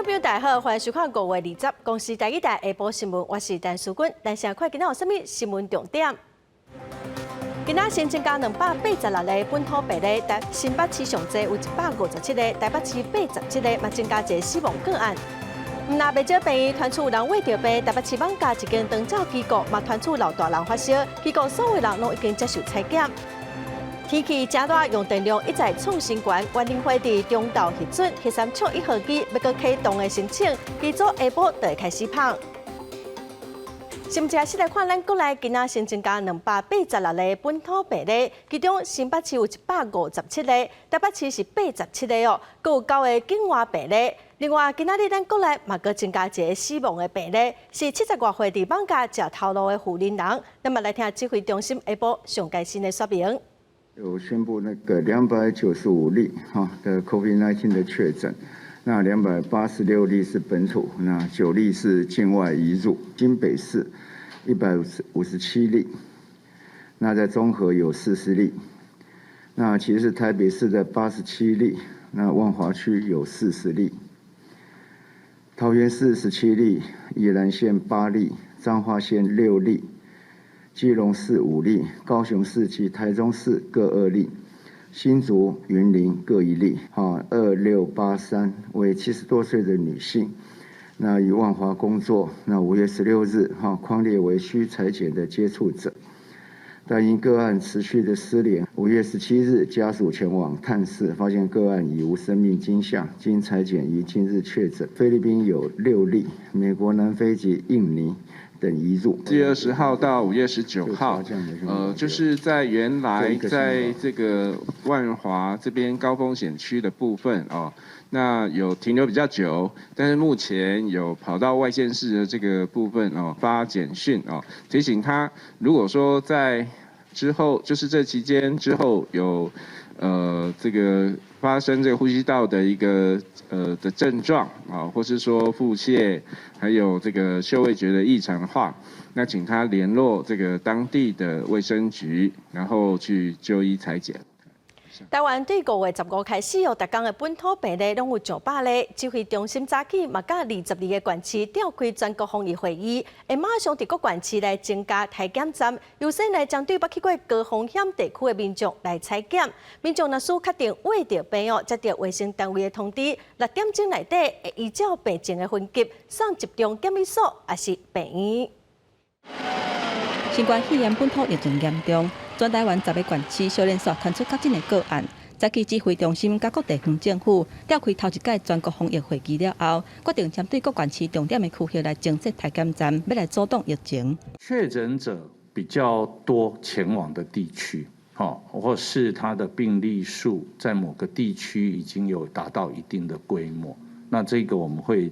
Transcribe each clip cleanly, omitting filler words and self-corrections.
眾朋友大家好，歡迎收看5月20公視台語台下晡新聞，我是陳淑君。咱先看今仔有啥物新聞重點。今仔新增加286例本土病例，台新北市上濟有157個，台北市87個，嘛增加一個死亡個案。毋但袂少病院傳出有人穢著病，台北市艋舺一間長照機構嘛傳出老大人發燒，機構所有人攏已經接受採檢。天氣正熱，用電量一再創新高，員林會佇中晝核准核三廠一號機欲閣啟動的申請，機組下晡就會開始放。新聞先來看，咱國內今仔新增加286例本土病例，其中新北市有157例，台北市是87例哦，閣有九個境外病例。另外，今仔日咱國內嘛閣增加一個死亡的病例，是70外歲佇艋舺食頭路的婦人人。咱嘛來聽指揮中心下晡上最新的說明。有宣布那個295例哈的 COVID-19 的確診，那286例是本土，那9例是境外移入。新北市157例，那在中和有40例，那其實台北市的87例，那萬華區有40例，桃園市17例，宜蘭縣8例，彰化縣6例。基隆市5例，高雄市及台中市各2例，新竹、雲林各1例。哈，2683為70多歲的女性，那於萬華工作，那5月16日哈，匡列為需採檢的接觸者，但因個案持續的失聯，5月17日家屬前往探視，發現個案已無生命跡象，經採檢於今日確診。菲律賓有6例，美國、南非及印尼等移入。4月20號到5月19號，就是在原來在這個萬華這邊高風險區的部分哦，那有停留比較久，但是目前有跑到外縣市的這個部分哦，發簡訊哦，提醒他，如果說在之後，就是這期間之後有這個發生這個呼吸道的一個的症狀啊，或是說腹瀉，還有這個嗅味覺的異常的話，那請他聯絡這個當地的衛生局，然後去就醫採檢。台灣對5月15開始哦，逐工的本土病例攏有上百例。指揮中心早起嘛，佮22個縣市召開全國防疫會議，會馬上佇各縣市來增加篩檢站，優先來針對捌去過高風險地區的民眾來採檢。民眾若是確定穢著病哦，接著衛生單位的通知，6點鐘內底會依照病情的分級送集中檢疫所，抑是病院。新冠肺炎本土疫情嚴重，全台灣10個縣市相連續傳出確診的個案。早起指揮中心佮各地方政府召開頭一屆全國防疫會議了後，決定針對各縣市重點的區域來增設篩檢站，欲來阻擋疫情。確診者比較多前往的地區，或是他的病例數在某個地區已經有達到一定的規模，那這個我們會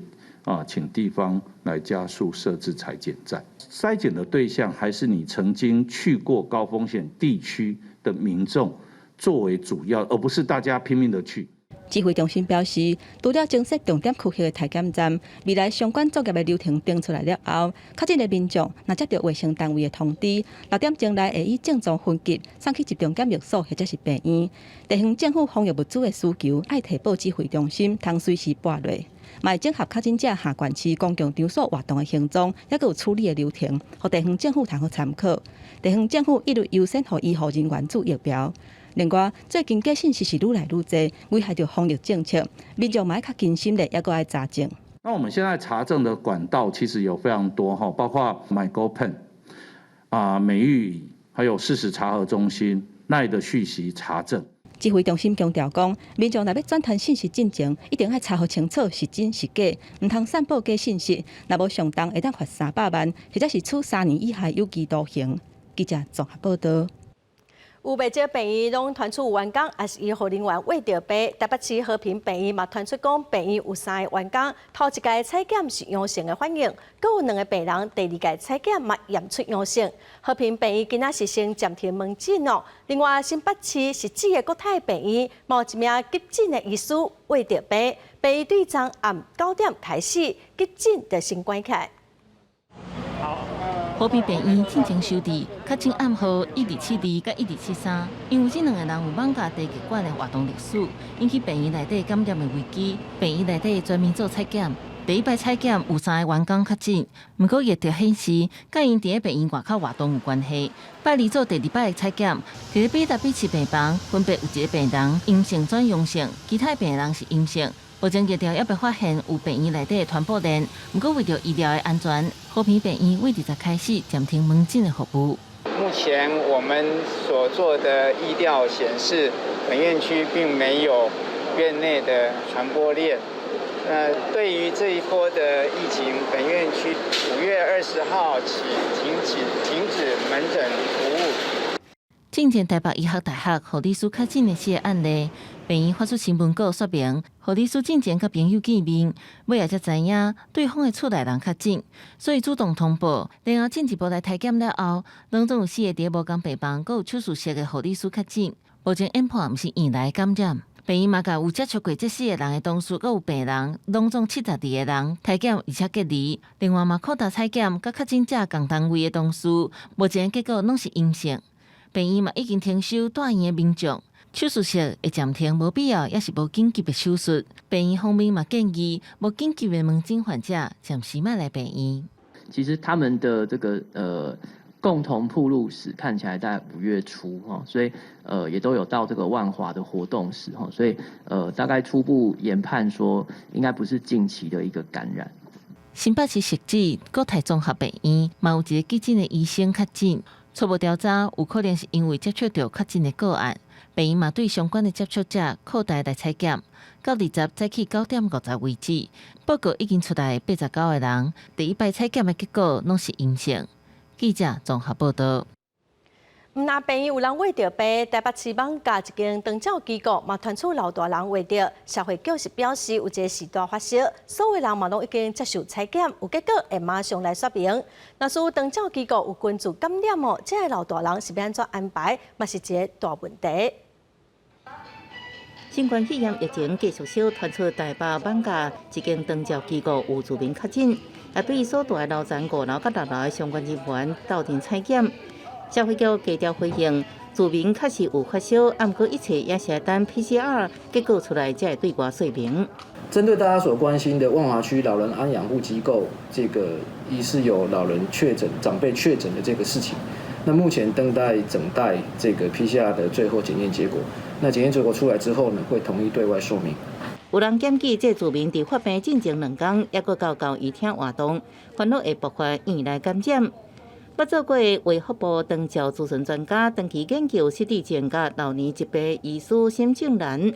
請地方來加速設置採檢站。篩檢的對象還是你曾經去過高風險地區的民眾作為主要，而不是大家拼命的去。指揮中心表示，除了增設重點區域的篩檢站，未來相關作業的流程定出來了後，確診的民眾若接著衛生單位的通知，6點鐘內會以症狀分級送去集中檢疫所或者是病院。地方政府防疫物資的需求，愛提報指揮中心，通隨時撥落。嘛會整合確診者下縣市公共場所活動的行蹤，抑閣有處理的流程，予地方政府通好參考。地方政府一律優先予醫護人員注疫苗。另外，最近假信息是愈來愈濟，危害著防疫政策，民眾嘛愛較謹慎咧，抑閣愛查證。那我們現在查證的管道其實有非常多哈，包括 MyGoPen 啊、美玉里，還有事實查核中心、LINE 的訊息查證。指揮中心強調講，民眾若欲轉傳信息進前，一定愛查予清楚是真是假，毋通散布假信息。若無上重會當罰300萬，或者是處3年以下有期徒刑。記者綜合報道。有袂少病院攏傳出有員工，抑是醫護人員穢著病。台北市和平病院嘛傳出講，病院有三個員工頭一屆採檢是陽性的反應，閣有兩個病人第二屆採檢嘛驗出陽性。和平病院今仔是先暫停門診哦。另外，新北市汐止的國泰病院，嘛有一名急診的醫師穢著病，病院對昨暗9點開始急診就先關起來。好。和平病院進前收治確診案號1272佮1273，因為這兩個人有艋舺地級館的活動歷史，引起病院內底感染的危機。病院內底全面做採檢，第一擺採檢有三个員工確診，毋過疫調顯示，佮𪜶佇咧病院外口活動有關係。拜二做第二擺的採檢，佇咧 B 搭 B 七病房分別有一个病人陰性轉陽性，其他病人是陰性。目前疫調猶未發現有病院內底的傳播鏈，毋過為著醫療的安全，和平病院對20開始暫停門診的服務。目前我們所做的疫調顯示，本院區並沒有院內的傳播鏈。對於這一波的疫情，本院區5月20號起停止門診服務。進前台北醫學大學護理師確診的四个案例，病院發出新聞稿說明，護理師進前佮朋友見面，尾仔才知影對方的厝內人確診，所以主動通報。然後進一步來篩檢了後，攏總有四个佇無仝病房，閣有手術室的護理師確診，目前研判毋是院內感染。病院嘛共有接觸過這四个人的同事，閣有病人，攏總72個人篩檢，而且隔離。另外嘛擴大採檢，佮確診者仝單位的同事，目前結果攏是陰性。病院嘛已經停收住院的民眾，手術室會暫停無必要，抑是無緊急的手術。病院方面嘛建議，無緊急的門診患者暫時莫來病院。其實他們的這個共同暴露史看起來在5月初哈，所以也都有到這個萬華的活動史哈，所以大概初步研判說，應該不是近期的一個感染。新北市汐止國泰綜合病院嘛有一個急診的醫生確診。初步調查有可能是因為接觸著確診的個案，病院嘛對相關的接觸者擴大來採檢，到20早起9點50為止，報告已經出來89個人，第一擺採檢的結果攏是陰性。記者綜合報道。毋但病院有人穢著病，台北市艋舺一間長照機構嘛傳出老大人穢著，社會局是表示有這個時段發燒，所有人嘛攏已經接受採檢，有結果會馬上來說明。若是長照機構有群聚感染哦，這个老大人是欲按怎安排，嘛是一个大問題。新冠肺炎疫情繼續燒，傳出台北艋舺一間長照機構有住民確診，也對所蹛的樓層五樓佮六樓的相關人員鬥陣採檢。社會局低調回應，住民確實有發燒，毋過一切也是等 PCR 結果出來才會對外說明。針對大家所關心的萬華區老人安養護機構，這個疑似有老人確診、長輩確診的這個事情，那目前等待這個 PCR 的最後檢驗結果。那檢驗結果出來之後呢，會統一對外說明。有人檢舉，這住民佇發病進前2工，猶閣到交誼廳活動，煩惱會爆發院內感染。捌做過衛福部長照諮詢專家，長期研究失智症佮老年疾病醫師沈正蘭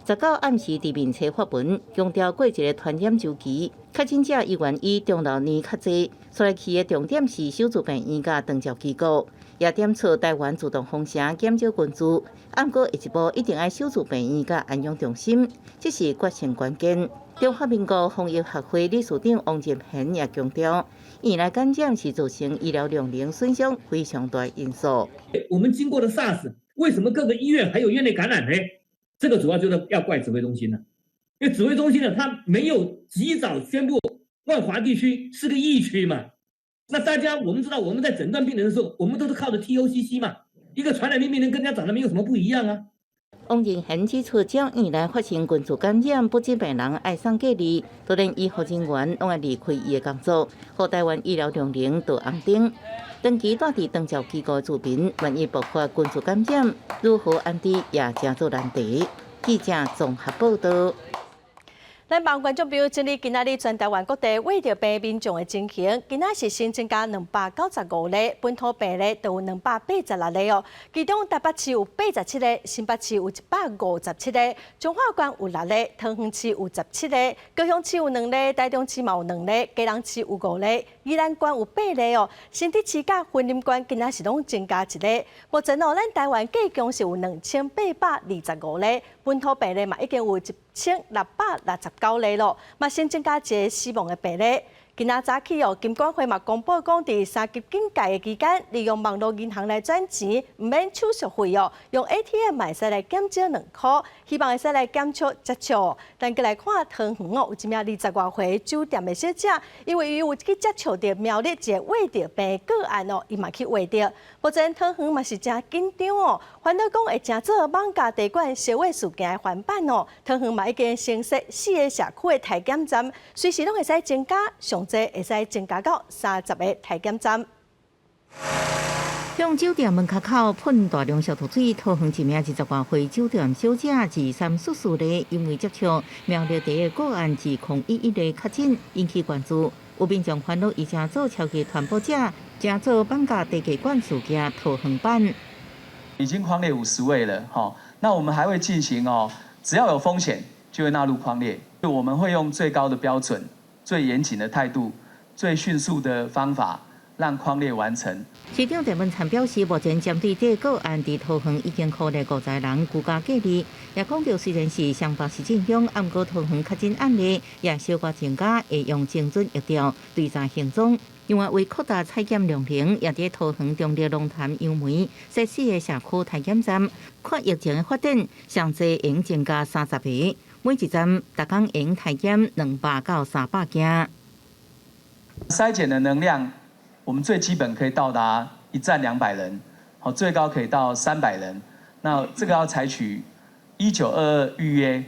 ，19暗時佇面冊發文，強調過一个傳染週期，確診者猶原以中老年較濟，所以去的重點是收治病院佮長照機構，也點出台灣自動封城減少群聚，毋過下一步一定愛收治病院佮安養中心，這是決勝關鍵。中華民國防疫學會理事長王仁賢也強調，院內感染是造成醫療量能損傷非常大因素。我們經過了 SARS，為什麼各個醫院還有院內感染呢？這個主要就是要怪指揮中心了，因為指揮中心呢，他沒有及早宣布萬華地區是個疫區嘛。那大家我們知道，我們在診斷病人的時候，我們都是靠的 TOCC 嘛，一個傳染病病人跟人家長得沒有什麼不一樣啊。王仁賢指出，只要院內發生群聚感染，不止病人愛送隔離，就連醫護人員攏愛離開伊的工作，予台灣醫療量能著紅燈。長期蹛佇長照機構住民，萬一爆發群聚感染，如何安置也成做難題。記者綜合報道。咱幫觀眾朋友整理今仔日全台灣各地穢著病民眾的情形，今仔是新增加295例，本土病例就有286例哦。其中台北市有87個，新北市有157個，彰化縣有六例，桃園市有17個，高雄市有兩例，台中市嘛有兩例，基隆市有五例，宜蘭縣有八例哦。新竹市佮雲林縣今仔是攏增加一例。目前哦，咱台灣計共是有2825例，本土病例嘛已經有1669例咯，嘛新增加一个死亡的病例。今仔早起哦，金管會嘛公布講，佇三級警戒的期間，利用網路銀行來轉錢，毋免手續費哦，用 ATM 嘛會使來減少2箍，希望會使來減少接觸。咱閣來看桃園哦，有一名20外歲酒店的小姐，因為伊有去接觸著苗栗一个穢著病個案哦，伊嘛去穢著。目前桃園嘛是誠緊張哦，煩惱講會成做艋舺茶館燒火事件的翻版哦。桃園嘛已經新設四个社區的體檢站，隨時攏會使增加，上濟會使增加到30個體檢站。向酒店門跤口噴大量消毒水，桃園一名20外歲酒店小姐二三四四例，因為接觸苗栗第一個個案2011例確診，引起關注。有民眾煩惱，伊成做超級傳播者，成做艋舺茶藝館事件桃園版。已經匡列50位了，哈，那我們還會進行哦，只要有風險就會納入匡列，我們會用最高的標準、最嚴謹的態度、最迅速的方法，讓匡列完成。市長鄭文燦表示，目前針對這個個案，佇桃園已經匡列50人居家隔離，也講著雖然是雙北市政府，毋過桃園確診案例也小可增加，會用精準疫調追查行蹤。另外，為擴大採檢量能，也佇桃園中壢龍潭楊梅設四个社區體檢站，看疫情的發展，上濟會增加30個，每一站逐工會體檢200到300件。篩檢的能量，我們最基本可以到達一站200人，好，最高可以到300人。那這個要採取1922預約，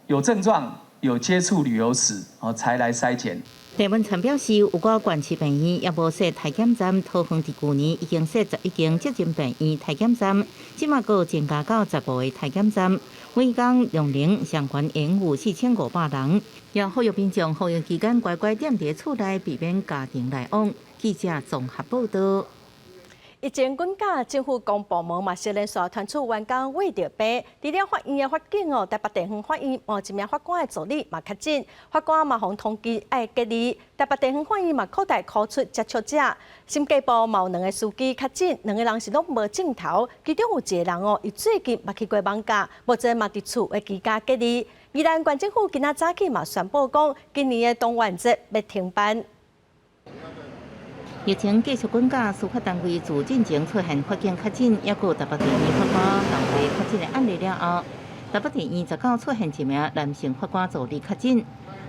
有症狀、有接觸旅遊史，哦，才來篩檢。鄭文燦表示，有掛縣市病院也無設體檢站，桃園佇舊年已經設11間責任病院體檢站，這馬閣增加到15個體檢站，每工量能上懸會有4500人。也呼籲民眾防疫期間乖乖踮佇厝內，避免家庭來往。記者綜合報道。疫情滾價，政府公部門嘛，連續傳出員工穢著病。除了法院的法警哦，台北地方法院有一名法官的助理嘛確診，法官嘛予通知愛隔離。台北地方法院嘛擴大箍出接觸者，審計部嘛有兩个司機確診，兩个人是攏無症頭，其中有一个人哦，伊最近捌去過艋舺，目前嘛佇厝的居家隔離。宜蘭縣政府今仔早起嘛宣布講，今年的東元節欲停辦。疫情繼續滾價，司法單位自進前出現法警確診，抑閣台北地院法官同齊確診的案例了後，台北地院19出現一名男性法官助理確診，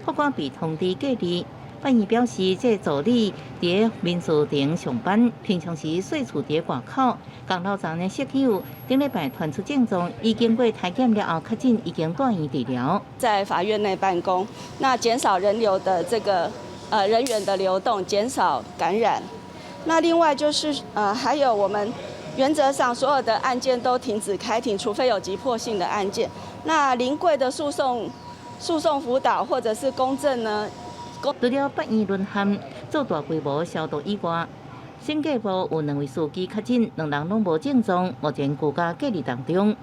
法官被通知隔離。法院表示，這個助理佇民事庭上班，平常時稅厝佇外口，仝樓層的室友頂禮拜傳出症狀，已經過體檢了後確診，已經住院治療。在法院內辦公，那減少人流的這個。人員的流動，減少感染。那另外就是還有我們原則上所有的案件都停止開庭，除非有急迫性的案件。那臨櫃的訴訟輔導或者是公證呢？除了法院淪陷做大規模消毒以外，審計部有兩位司機確診，兩人攏無症狀，目前居家隔離當中。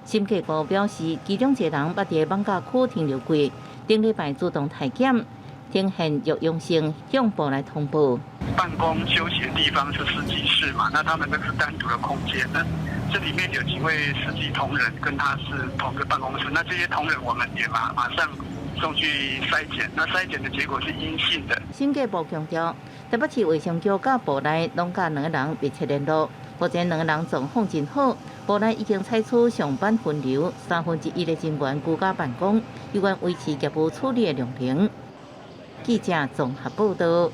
審計部表示，其中一個人捌佇艋舺區停留過，頂禮拜主動體檢。呈現弱陽性，向部來通報。辦公休息的地方是司機室嘛？那他們那個是單獨的空間。那這裡面有幾位司機同仁跟他是同個辦公室。那這些同仁我們也馬上送去篩檢。那篩檢的結果是陰性的。審計部強調，台北市衛生局佮部內攏佮兩個人密切聯絡，目前兩個人狀況真好。部內已經採取上班分流，1/3的人員居家辦公，猶原維持業務處理的量能。記者綜合報道。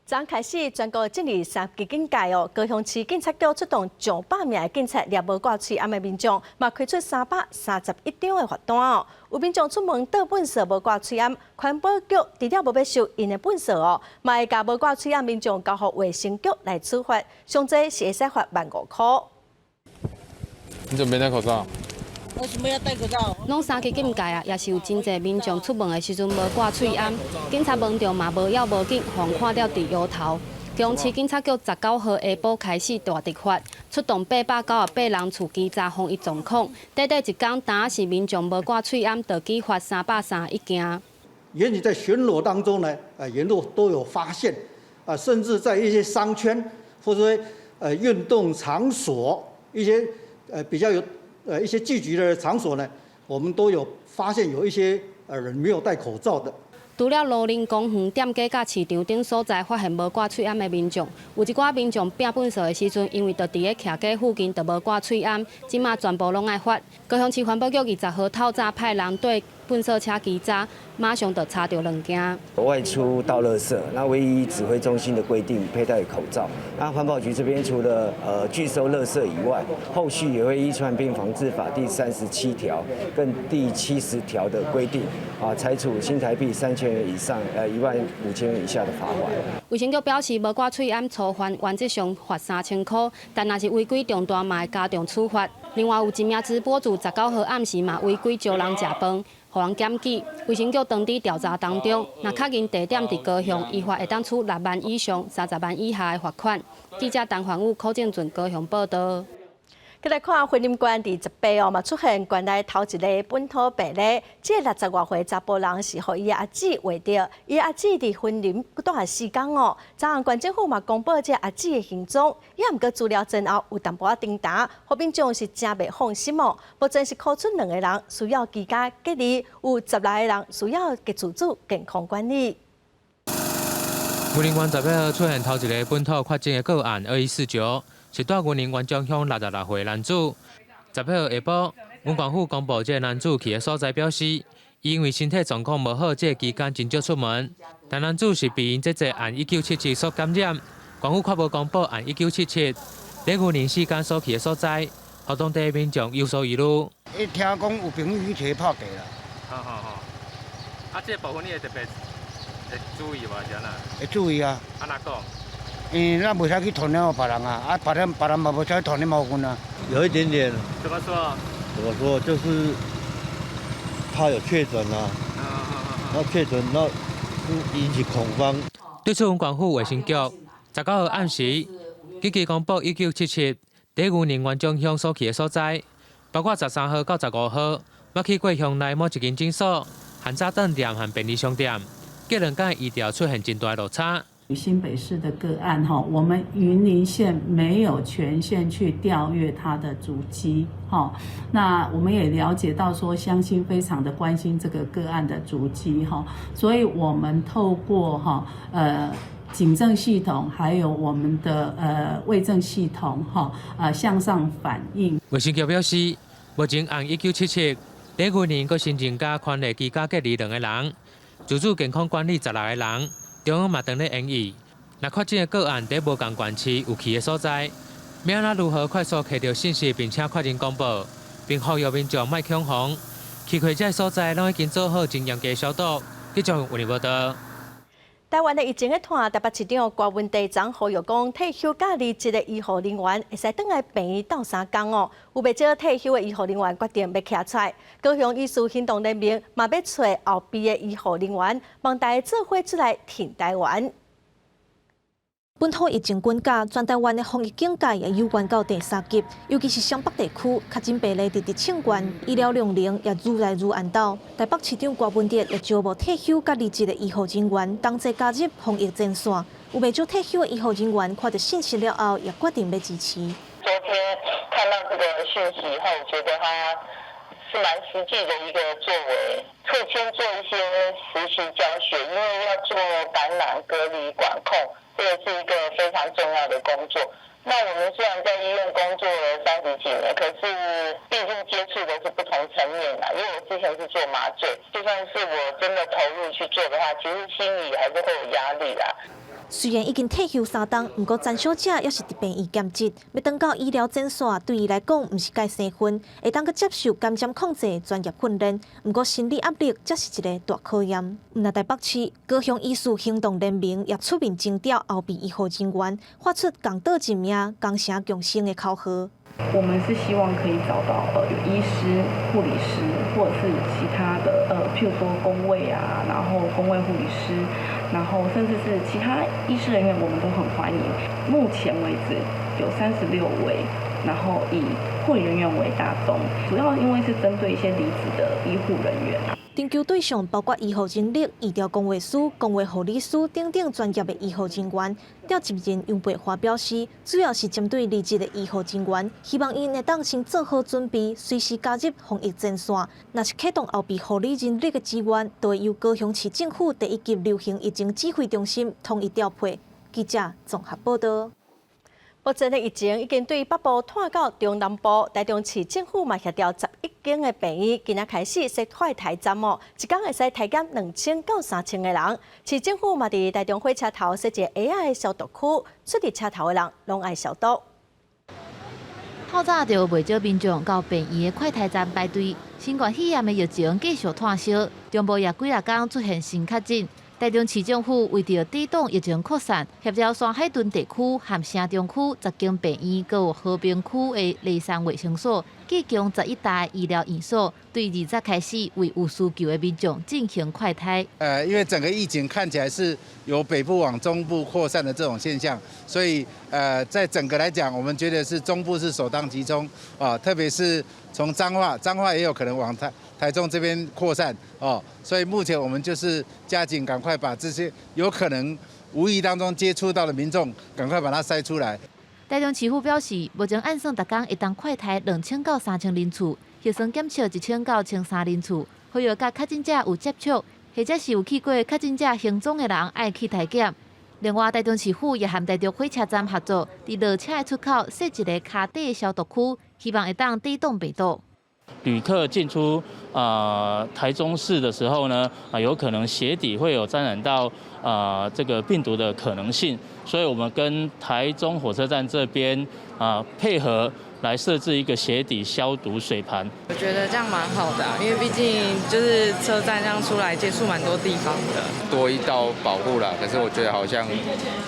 昨開始，全國進入三級警戒哦。高雄市警察局出動上百名的警察掠無掛喙罨的民眾，嘛開出331張的罰單哦。有民眾出門倒糞埽無掛喙罨，環保局除了無欲收𪜶的糞埽哦，嘛會共無掛喙罨民眾交予衛生局來處罰，上濟是會使罰15,000箍。你怎麼沒戴口罩？為什麼要戴口罩？攏三級警戒啊，也是有真濟民眾出門的時陣無掛喙罨，警察問著嘛無要無緊，予人看著直搖頭。高雄市警察局19號下晡開始大執法，出動898人厝稽查防疫狀況。短短一工，單是民眾無掛喙罨，就舉發331件。員警在巡邏當中呢，沿路都有發現，啊，甚至在一些商圈或者說運動場所一些比較有一些聚集的場所呢，我們都有發現有一些人沒有戴口罩的。除了羅林公園店家佮市場等所在發現無掛喙罨的民眾，有一寡民眾拚糞埽的時陣，因為就佇咧徛街附近，就無掛喙罨，這馬全部攏愛罰。高雄市環保局20號透早派人對糞埽車稽查，馬上就查著兩件。外出倒垃圾，那未依指揮中心的規定佩戴口罩。那環保局這邊除了拒收垃圾以外，後續也會依傳染病防治法第37條跟第70條的規定，啊，裁處新台幣3000元以上15,000元以下的罰款。衛生局表示，無掛喙罨初犯原則上罰3000箍，但若是違規重大，嘛會加重處罰。另外有一名直播主19號暗時嘛違規招人食飯，予人檢舉。衛生局當佇調查當中，若確認地點佇高雄，依法會當處6萬以上30萬以下的罰款。記者陳凡武、柯正俊高雄報導。閣來看雲林縣佇18號嘛出現縣內頭一个本土病例，這個60外歲查埔人是予伊阿姊穢著，伊阿姊佇雲林蹛了四工哦。昨昏縣政府嘛公布這阿姊的行蹤，也毋過資料前後有淡薄仔重疊，予民眾是誠袂放心哦。目前是箍出兩个人需要居家隔離，有16个人需要自主健康管理。雲林縣18號出現頭一个本土確診的個案2149。是蹛雲林員松鄉66歲男子。18號下晡，縣政府公布這个男子去的所在，表示因為身體狀況無好，這个期間真少出門。但男子是被𪜶這個案1977所感染，縣府較無公布案1977佇雲林四工所去的所在，予當地民眾有所疑慮。伊聽講有朋友去揣泡茶啦。好好好。啊，這个部分你會特別會注意無？是按怎？會注意啊。按怎講？因為咱袂使去傳染予別人啊，啊，別人別人嘛袂使傳染予阮啊。有一點點。怎麼說？怎麼說？就是他有確診啊，那確診那引起恐慌。對此，縣政府衛生局19號暗時緊急公布1977佇雲林員松鄉所去的所在，包括13號到15號，捌去過鄉內某一間診所、含早頓店和便利商店，這兩工疫調出現真大落差。新北市的個案哈，我們雲林縣沒有權限去調閱他的足跡哈。那我們也了解到說，鄉親非常的關心這個個案的足跡哈，所以我們透過哈警政系統，還有我們的衛政系統哈向上反映。衛生局表示，目前按1977，佇雲林閣新增加寬的居家隔離兩個人，自主健康管理16個人。中央嘛當咧研議，若確診的個案佇無仝縣市有去的所在，欲按怎如何快速取著信息，並且確認公報，並呼籲民眾莫恐慌，去過這所在攏已經做好真嚴格消毒。記者有報道。台灣的疫情咧拖，台北市長柯文哲昨呼籲講，退休佮離職的醫護人員會使轉來病院鬥相共哦。有袂少退休的醫護人員決定欲徛出來，高雄醫師行動聯盟嘛欲揣後備的醫護人員，望大家做伙出來挺台灣。本土疫情滾加，全台灣的防疫警戒也有懸到第三級，尤其是雙北地區確診病例直直衝懸，醫療量能也愈來愈絚斗。台北市長柯文哲也招募退休佮離職的醫護人員，同齊加入防疫前線。有袂少退休的醫護人員看著信息了後，也決定欲支持。昨天看到這個訊息以後，覺得他是蠻實際的一個作為，會先做一些實習教學，因為要做感染隔離管控。這個是一個非常重要的工作。那我們雖然在醫院工作了30幾年，可是畢竟接觸的是不同層面啦。因為我之前是做麻醉，就算是我真的投入去做的話，其實心裡還是會有壓力啦。雖然已經退休三冬，毋過詹小姐猶是佇病院兼職，欲轉到醫療前線，對伊來講毋是蓋生分，會當閣接受感染控制專業訓練。毋過心理壓力才是一个大考驗。毋但台北市高雄醫師行動聯盟也出面徵調後備醫護人員，發出共倒一命、共城共生的口號。我們是希望可以找到有醫師、護理師，或者是其他的譬如說公衛啊，然後公衛護理師，然後甚至是其他醫師人員，我們都很歡迎。目前為止有36位，然後以護理人員為大宗，主要因為是針對一些離職的醫護人員。徵求對象包括醫護人力、醫療公衛師、公衛護理師等等專業的醫護人員。召集人楊培華表示，主要是針對離職的醫護人員，希望𪜶會當先做好準備，隨時加入防疫前線。若是啟動後備護理人力的資源，就會由高雄市政府第一級流行疫情指揮中心統一調配。記者綜合報道。目前的疫情已經對北部拖到中南部，台中市政府嘛協調11間的病院，今仔開始設快篩站哦，一工會使篩檢2000到3000個人。市政府嘛佇台中火車頭設一個鞋仔的消毒區，出入車頭的人攏愛消毒。透早就有袂少民眾到病院的快篩站排隊，新冠肺炎的疫情繼續湠燒，中部也幾若工出現新確診。台中市政府為著抵擋疫情擴散，協調山海屯地區和城中區10間病院，閣有和平區的梨山衛生所，計共11台醫療院所，對20開始為有需求的民眾進行快篩。因為整個疫情看起來是由北部往中部擴散的這種現象，所以在整個來講，我們覺得是中部是首當其衝啊，特別是從彰化，彰化也有可能往台中這邊擴散哦，所以目前我們就是加緊，趕快把這些有可能無意當中接觸到的民眾，趕快把它篩出來。台中市府表示，目前按算逐工會當快篩2000到3000人次，核酸檢測1000到1300人次，呼籲佮確診者有接觸，或者是有去過確診者行蹤的人，愛去篩檢。另外，台中市府也和台中火車站合作，佇落車的出口設一个跤底消毒區，希望會當抵擋病毒。旅客進出台中市的時候呢，有可能鞋底會有沾染到這個病毒的可能性，所以我們跟台中火車站這邊配合來設置一個鞋底消毒水盤。我覺得這樣蠻好的，因為畢竟就是車站這樣出來接觸蠻多地方的，多一道保護啦。可是我覺得好像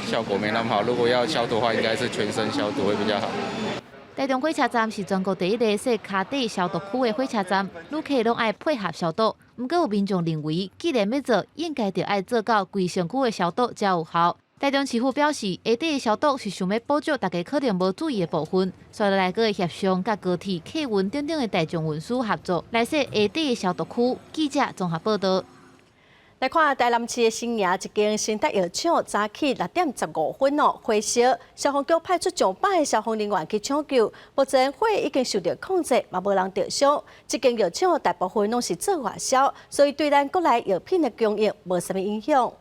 效果沒那麼好，如果要消毒的話，應該是全身消毒會比較好。台中火車站是全國第一個設跤底消毒區的火車站，旅客攏愛配合消毒。毋過有民眾認為，既然欲做，應該著愛做到規身軀的消毒才有效。台中市府表示，鞋底的消毒是想欲補足大家可能無注意的部分，所以來閣會協商佮高鐵客運等等的大眾運輸合作，來設鞋底的消毒區。記者綜合報道。來看台南市的新營一間森達藥廠，早起6點15分哦，火燒，消防局派出上百个消防人員去搶救，目前火已經受到控制，嘛無人著傷。這間藥廠大部分攏是做外銷，所以對咱國內藥品的供應無啥物影響。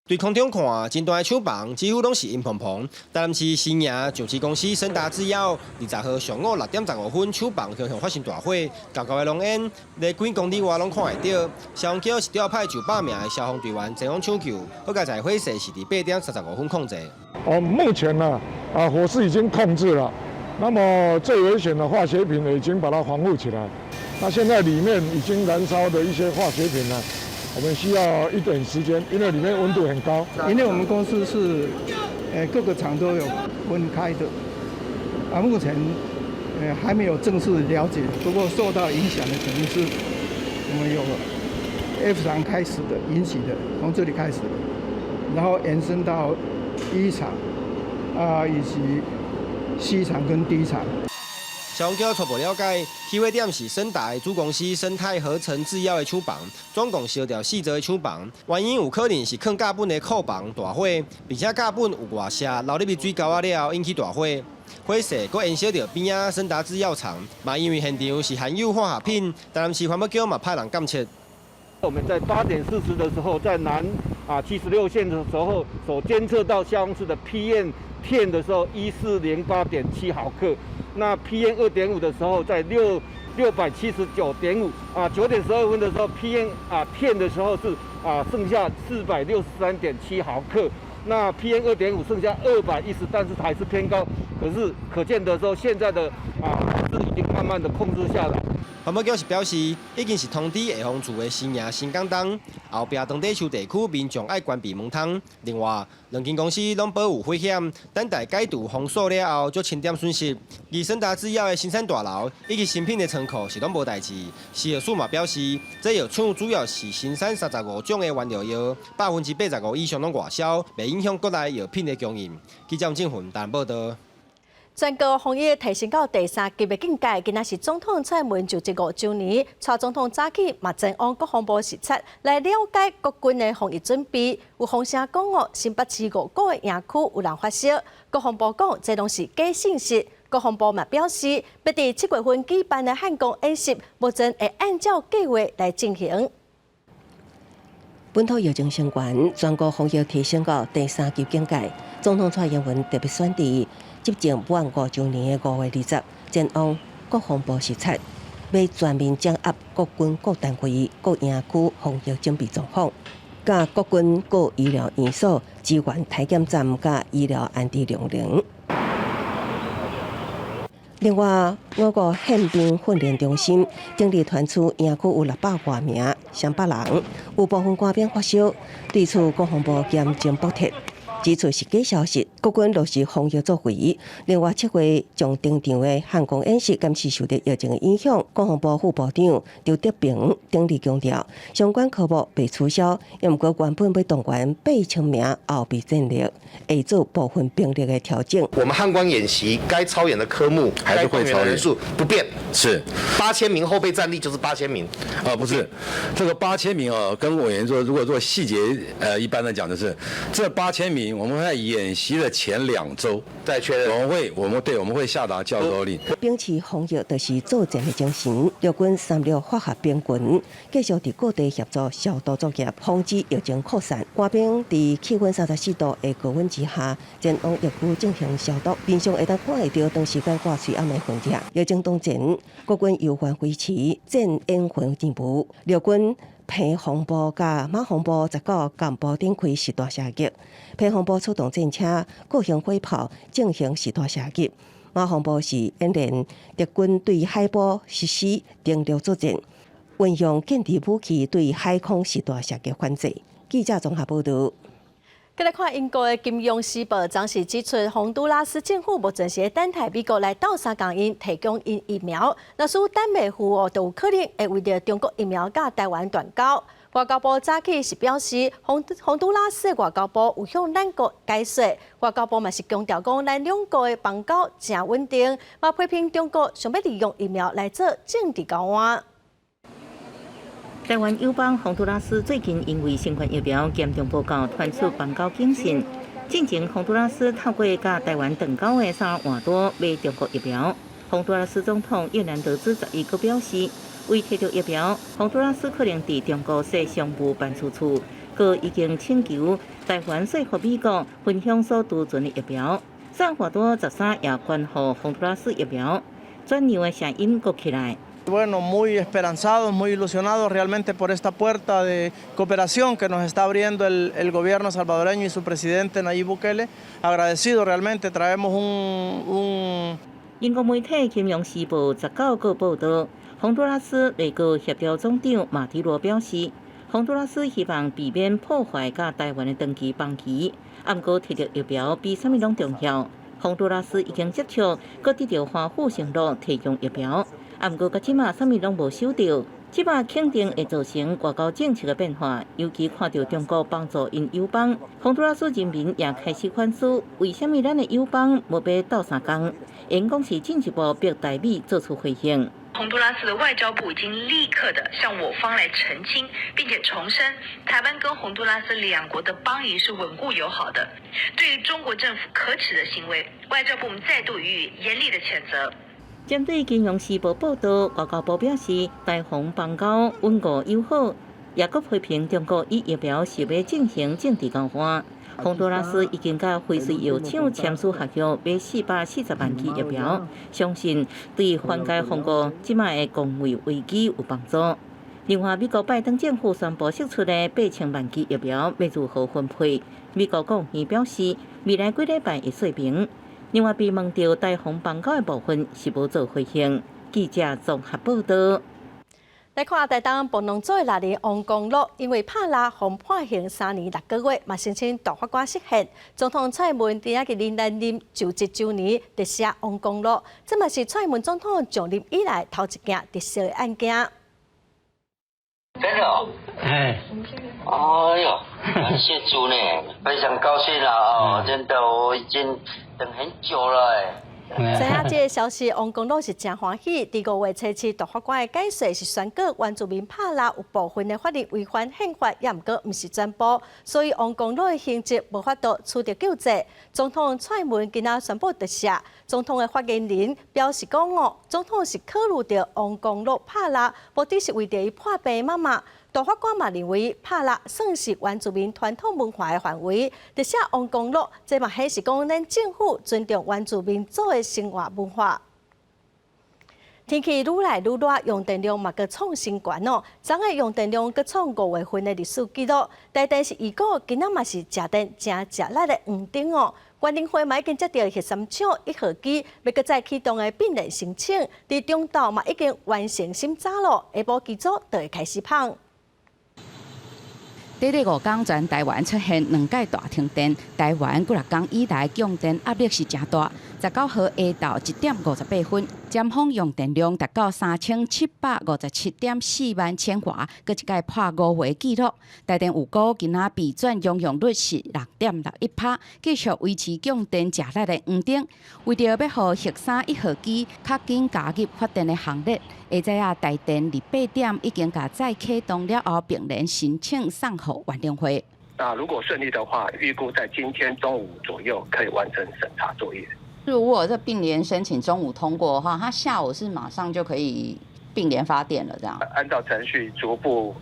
對空中看，真大的廠房幾乎攏是陰蓬蓬。台南市新營上市公司森達製藥，20號上午6點15分，廠房強強發生大火，厚厚的濃煙，離幾公里外攏看會著。消防局是調派900名的消防隊員前往搶救，好佳哉火勢是佇8點35分控制。哦，目前呢，火勢已經控制了，那麼最危險的化學品已經把它防護起來。那現在裡面已經燃燒的一些化學品呢？我們需要一點時間，因為裡面溫度很高。因為我們公司是，各個廠都有分開的，目前，還沒有正式了解。不過受到影響的肯定是我們有 F 廠開始的引起的，從這裡開始，然後延伸到 E 廠，以及 C 廠跟 D 廠。消防局初步了解，起火點是森達的子公司生態合成製藥的廠房，總共燒掉四座的廠房。原因有可能是囥甲苯的庫房大火，並且甲苯有外泄流入去水溝仔了後引起大火，火勢閣延燒著邊仔森達製藥廠。嘛因為現場是含有化學品，台南市環保局嘛派人檢測。我們在8點40的時候，在南76線的時候，所監測到消防士的 PM10 的時候，1408.7毫克。那 PM 2.5的時候，在679.5啊，9點12分的時候，PM 10的時候是剩下463.7毫克。那 PM 2.5剩下210，但是還是偏高。可是可見得說，現在的是已經慢慢的控制下來。環保局是表示，已經是通知下方住的新營新港東後壁當地樹地區民眾愛關閉門窗。另外，兩間公司攏保有火險，等待解除封鎖了後，才清點損失。而森達製藥的生產大樓以及新品的倉庫是攏無代誌。食藥署嘛表示，這藥廠主要是生產35種的原料藥，85%以上攏外銷，袂影響國內藥品的供應。記者吳正雲台南報導。全國防疫提升到第三級的警戒，今仔是總統蔡英文就職5週年，蔡總統早起嘛前往國防部視察，來了解國軍的防疫準備。有風聲講哦，新北市五股的營區有人發燒，國防部講這攏是假信息。國防部嘛表示，欲佇7月份舉辦的漢光演習，目前會按照計劃來進行。本土疫情升懸，全國防疫提升到第三級警戒。總統蔡英文特別選佇執政滿5週年的5月20，前往國防部視察，欲全面掌握國軍各單位、各營區防疫準備狀況，佮國軍各醫療院所支援體檢站佮醫療安置量能。另外，五股憲兵訓練中心整理傳出營區有600外名、上百人，有部分官兵發燒，對此國防部嚴正駁斥，指出是假消息。國軍落實防疫作為。另外，7月將登場的漢光演習，敢是受著疫情的影響，國防部副部長劉德平頂日強調，相關科目袂取消，毋過原本欲動員8000名後備戰力，會做部分兵力的調整。我們漢光演習該操演的科目，還是會操演，人數不變，是8000名後備戰力就是八千名。啊，不是，這個八千名哦，跟委員說，如果做細節，一般來講就是，這八千名我們會在演習的前2週再確認，我們會，我們對，我們會下達教導令。秉持防疫就是作戰的精神，陸軍36化學兵群繼續佇各地協助消毒作業，防止疫情擴散。官兵佇氣溫34度的高溫之下，前往疫區進行消毒，面上會當看會著長時間掛喙罨的痕跡。疫情當前，國軍猶原維持戰演訓任務，陸軍澎防部佮馬防部19共部展開實彈射擊，澎防部出動戰車、各型火炮進行實彈射擊。馬防部是演練敵軍對海埔實施登陸作戰，運用近地武器對海空實彈射擊反制。記者綜合報導。繼來看英國的《金融時報》，昨時指出，洪都拉斯政府目前是等待美國來鬥相共𪜶提供𪜶疫苗，若是等袂赴哦，就有可能會為著中國疫苗佮台灣斷交。外交部早起是表示，洪都拉斯的外交部有向咱國解說，外交部嘛是強調講，咱兩國的邦交誠穩定，嘛批評中國想欲利用疫苗來做政治交換。台灣友邦洪都拉斯最近因為新冠疫苗嚴重無夠，傳出邦交警訊。進前洪都拉斯透過佮台灣斷交的薩爾瓦多買中國疫苗。洪都拉斯總統葉南德茲11閣表示，為提著疫苗，洪都拉斯可能佇中國設商務辦事處，閣已經請求台灣說服美國分享所儲存的疫苗。薩爾瓦多13也捐予洪都拉斯疫苗，轉讓的聲音閣起來。 Bueno, muy esperanzados, muy ilusionados realmente por esta puerta de cooperación que nos está abriendo el gobierno salvadoreño y su presidente Nayib Bukele. Agradecido realmente, traemos un 英國媒體《金融時報》19閣報導，洪都拉斯內閣協調總長馬蒂羅表示，洪都拉斯希望避免破壞佮台灣的長期邦誼，毋過提著疫苗比啥物攏重要。洪都拉斯已經接觸，閣得著華府承諾提供疫苗。啊，毋過到這馬啥物攏無收著，這馬肯定會造成外交政策的變化。尤其看著中國幫助𪜶友邦，洪都拉斯人民也開始反思，為啥物咱的友邦無欲鬥相共？𪜶講是進一步逼台美做出回應。洪都拉斯的外交部已經立刻的向我方來澄清，並且重申，台灣跟洪都拉斯兩國的邦誼是穩固友好的。對於中國政府可恥的行為，外交部們再度予以嚴厲的譴責。針對《金融時報》報導，外交部表示，台洪邦交穩固友好，也閣批評中國以疫苗是欲進行政治交換。洪都拉斯已經佮輝瑞藥廠簽署合約，買440萬劑疫苗，相信對緩解洪國這擺的公衛危機有幫助。另外，美國拜登政府宣布釋出的8000萬劑疫苗欲如何分配？美國國務院表示，未來幾禮拜會說明。另外，被問著台洪邦交的部分是無做回應。記者綜合報導。來看台東布農族的獵人王光樂，因為拍獵予判刑3年6個月，嘛申請大法官釋憲。總統蔡英文佇仔個連任就職週年，特赦王光樂，這嘛是蔡英文總統上任以來頭一件特赦的案件。真的哦，哎，哎呦，感謝主呢，非常高興啦哦，真的我已經等很久了哎。知影這个消息，王公樂是誠歡喜。佇5月初7，大法官的解說是宣告原住民帕拉有部分的法律違反憲法，也毋過毋是全部，所以王公樂的刑責無法度取得救濟。總統蔡英文今仔宣布特赦，總統的發言人表示講哦，總統是考慮著王公樂帕拉，目的是為著伊破病的媽媽。大法官嘛認為帕拉算是原住民傳統文化的範圍，特赦王公樂，這嘛顯示講咱政府尊重原住民族的生活文化。天氣愈來愈熱，用電量嘛閣創新高哦。昨昏用電量閣創5月份的歷史紀錄。台電是預估今仔嘛是食電誠食力的黃燈哦。原能會嘛已經接著核三廠1號機欲閣再啟動的併聯申請，佇中晝嘛已經完成審查咯，下晡機組就會開始麭。短短5工，全台灣出現兩擺大停電。台灣幾若工以來供電壓力是誠大。19號下晝1點58分，尖峰用電量達到3757.4萬千瓦，閣一擺破5月紀錄。台電預估今仔備轉容用率是6.61%，繼續維持供電食力的黃燈。為著欲予核三1號機較緊加入發電的行列，下早仔台電佇8點已經共再啟動了後，並聯申請送予原能會。那如果順利的話，預估在今天中午左右可以完成審查作業。如果這併聯申請中午通過的話，它下午是馬上就可以併聯發電了，這樣。按照程序逐步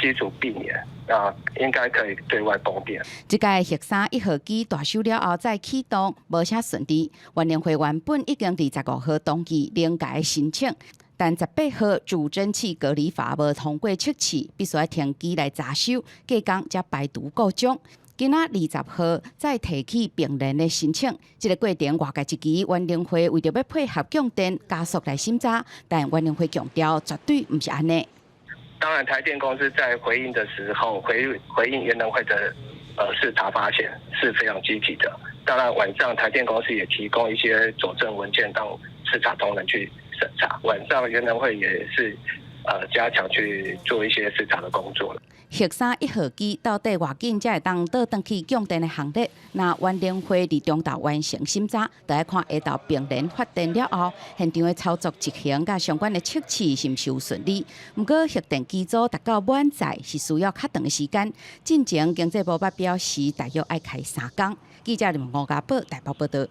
機組併聯，那應該可以對外供電。這個核三1號機大修了後再啟動，無啥順利。原能會原本已經佇15號登記臨界申請。但18號主蒸汽隔離閥無通過測試，必須愛停機來查修，隔工才排除故障。今仔20號再提起併聯的申請，這个過程外界質疑原能會為著欲配合供電加速來審查，但原能會強調絕對毋是按呢。當然，台電公司在回應的時候，回應原能會的視察發現是非常積極的。當然，晚上台電公司也提供一些佐證文件，讓視察同仁去審查。晚上原能會也是加強去做一些視察的工作。核三1號機到底偌緊才會當倒轉去供電的行列？若原能會佇中晝完成審查，就愛看下晝併聯發電了後，現場的操作執行佮相關的測試是毋是有順利。毋過核電機組達到滿載是需要較長的時間。進前經濟部捌表示，大約愛開3工。記者林吳家寶台北報導。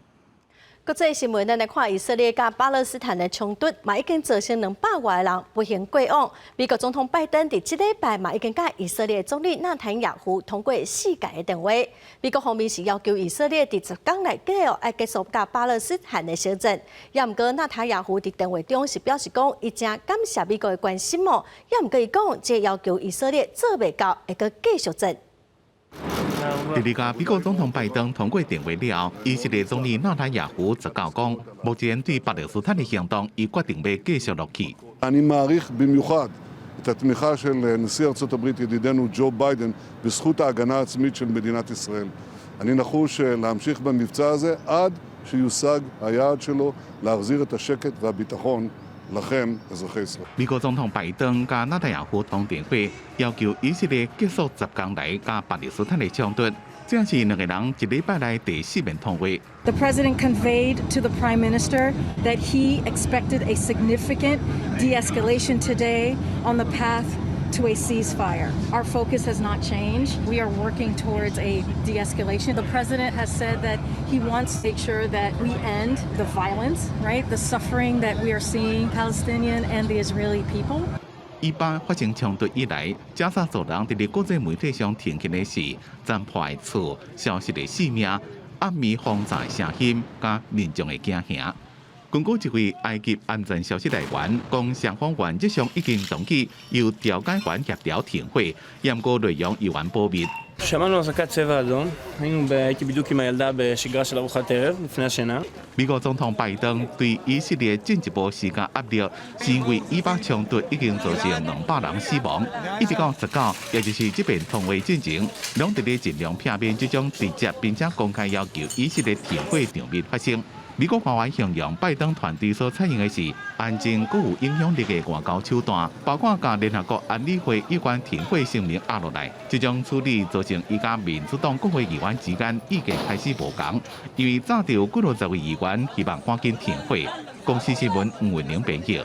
國際新聞，咱來看以色列佮巴勒斯坦的衝突，嘛已經造成200外人不幸過往。美國總統拜登佇這禮拜嘛已經佮以色列總理納坦雅胡通過四擺的電話。美國方面是要求以色列佇10工內底哦，愛結束佮巴勒斯坦的相戰。也毋過納坦雅胡佇電話中是表示講，伊誠感謝美國的關心哦。也毋過伊講，這要求以色列做袂到，會閣繼續戰。佇咧佮美國總統拜登通過電話了後，以色列總理納坦雅胡就講講，目前對巴勒斯坦的行動，伊決定欲繼續落去。 אני מעריך במיוחד את התמיכה של נשיא ארצות הברית ידידנו ג'ו ביידן בזכות ההגנה העצמית של מדינת ישראל. אני נחוש להמשיך במבצע הזה עד שיושג היעד שלו להחזיר את השקט והביטחון לכם, אזרחי ישראל. 美國總統拜登佮納坦雅胡通電話，要求以色列結束10工來佮巴勒斯坦的衝突。這是兩个人一禮拜內第四遍通話。 The president conveyed to the prime minister that he expected a significant de-escalation today on the path to a ceasefire. Our focus has not changed. We are working towards a de-escalation. The president has said that he wants to make sure that we end the violence, right? The suffering that we are seeing Palestinian and the Israeli people. 以巴發生衝突以來，加沙走廊佇咧國際媒體上呈現的是殘破的厝、消失的性命、暗暝轟炸的聲音，佮民眾的驚嚇。根據一位埃及安全消息來源講，雙方原則上已經同意由調解員協調停火，毋過內容猶原保密。 שמענו אזעקת צבע אדום, הייתי בדיוק עם הילדה בשגרה של ארוחת ערב לפני השינה. 美國總統拜登對以色列進一步施加壓力，是因為以巴衝突已經造成200人死亡，一直到19，也就是這遍通話進前，攏佇咧盡量避免這種直接並且公開要求以色列停火場面發生。美國官員形容拜登團隊所採用的是安靜閣有影響力的外交手段，包括共聯合國安理會有關停火聲明壓落來。這種處理造成伊佮民主黨國會議員之間意見開始無仝，因為早就有幾落十位議員希望趕緊停火。公視新聞吳文玲編譯。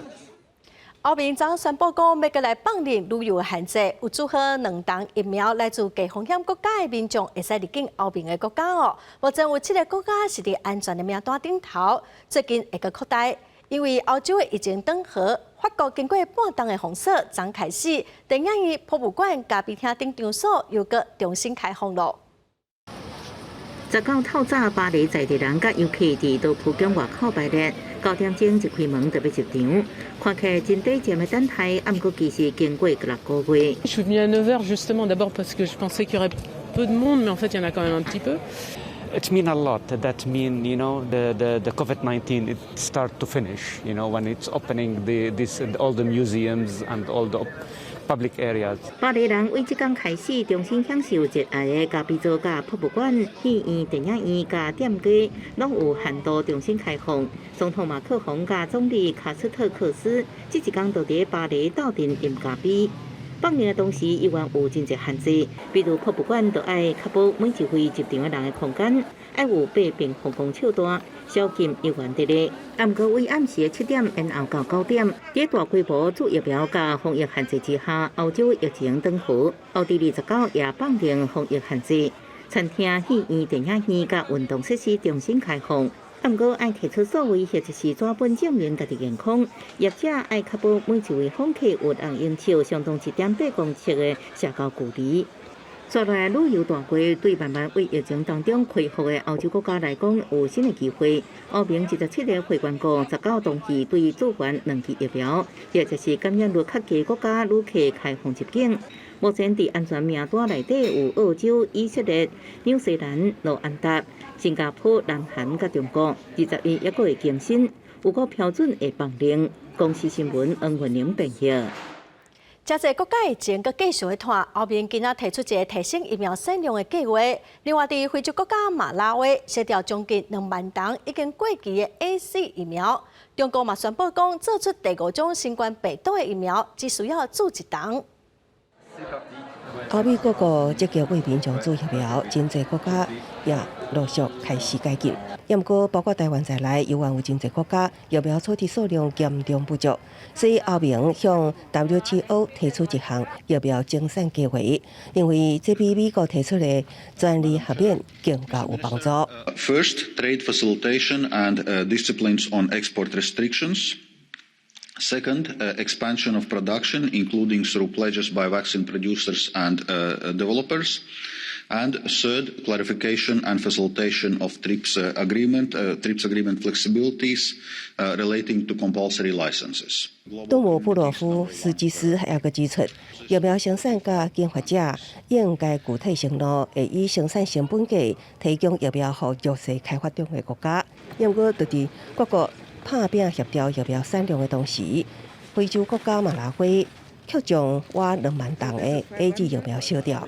歐盟昨宣布講，欲閣來放寬旅遊限制，有注好兩劑疫苗來自低風險國家的民眾會使入境歐盟的國家哦。目前有七个國家是佇安全的名單頂頭，最近會閣擴大，因為歐洲的疫情轉好，法國經過半冬的封鎖，昨開始電影院、博物館、咖啡廳等場所又閣重新開放囉。 19透早，巴黎在地人佮遊客佇羅浮宮外口排列，9點鐘一開門就欲入場，看起來真短暫的等待，毋過其實經過6個月。 Je suis venue à 9 heures justement d'abord parce que je pensais qu'il y aurait peu de monde, mais en fait il y en a quand même un petit peu. It mean a lot. That mean the COVID-19 it start to finish. When it's opening the this all the museums and all the public areas. 巴黎人為這工開始重新享受熱愛的咖啡座佮博物館、戲院、電影院佮店家，攏有限度重新開放。總統馬克宏佮總理卡斯特克斯這一工就佇巴黎鬥陣飲咖啡。放寬的同時，依然有真濟限制，比如博物館就愛確保每一位入場的人的空間愛有8平方公尺大，宵禁猶原佇咧。毋過為暗時的7點延後到9點，佇大規模注疫苗佮防疫限制之下，歐洲疫情轉好，奧地利19也放寬防疫限制，餐廳、戲院、電影院佮運動設施重新開放。毋過愛提出數位或者是紙本證明家己健康，業者愛確保每一位訪客有通用手相當1.8公尺的社交距離。接落來旅遊大季對慢慢為疫情當中恢復的歐洲國家來講有新的機會。歐盟27個會員國19同意對注完兩劑疫苗，或者是感染率較低國家旅客開放入境。目前佇安全名單內底有澳洲、以色列、紐西蘭、盧安達、新加坡、南韓佮中國，21猶閣會更新，有閣標準會放寬。公視新聞黃雲玲編譯。誠濟國家疫情閣繼續咧拖，歐盟今仔提出一个提升疫苗產量的計劃。另外，佇非洲國家馬拉維，燒掉將近2萬劑已經過期的 AZ 疫苗。中國嘛宣布講，做出第五種新冠病毒的疫苗，只需要注一針。歐美各國積極為民眾注疫苗，真濟國家也陸續開始解禁。毋過，包括台灣在內，猶原有真濟國家疫苗儲備數量嚴重不足，所以歐盟向 WTO 提出一項疫苗增產計劃，認為這比美國提出的專利豁免更加有幫助。 First, trade facilitation and disciplines on export restrictions. Second, expansion of production, including through pledges by vaccine producers and developers. And third, clarification and facilitation of TRIPS agreement flexibilities relating to compulsory licenses. 杜姆布羅夫斯基斯還閣指出，疫苗生產佮研發者應該具體承諾，會以生產成本價提供疫苗予弱勢開發中的國家。毋過，就佇各國拍拚協調疫苗產量的同時，非洲國家馬拉維卻將倚2萬劑的 AZ 疫苗燒掉，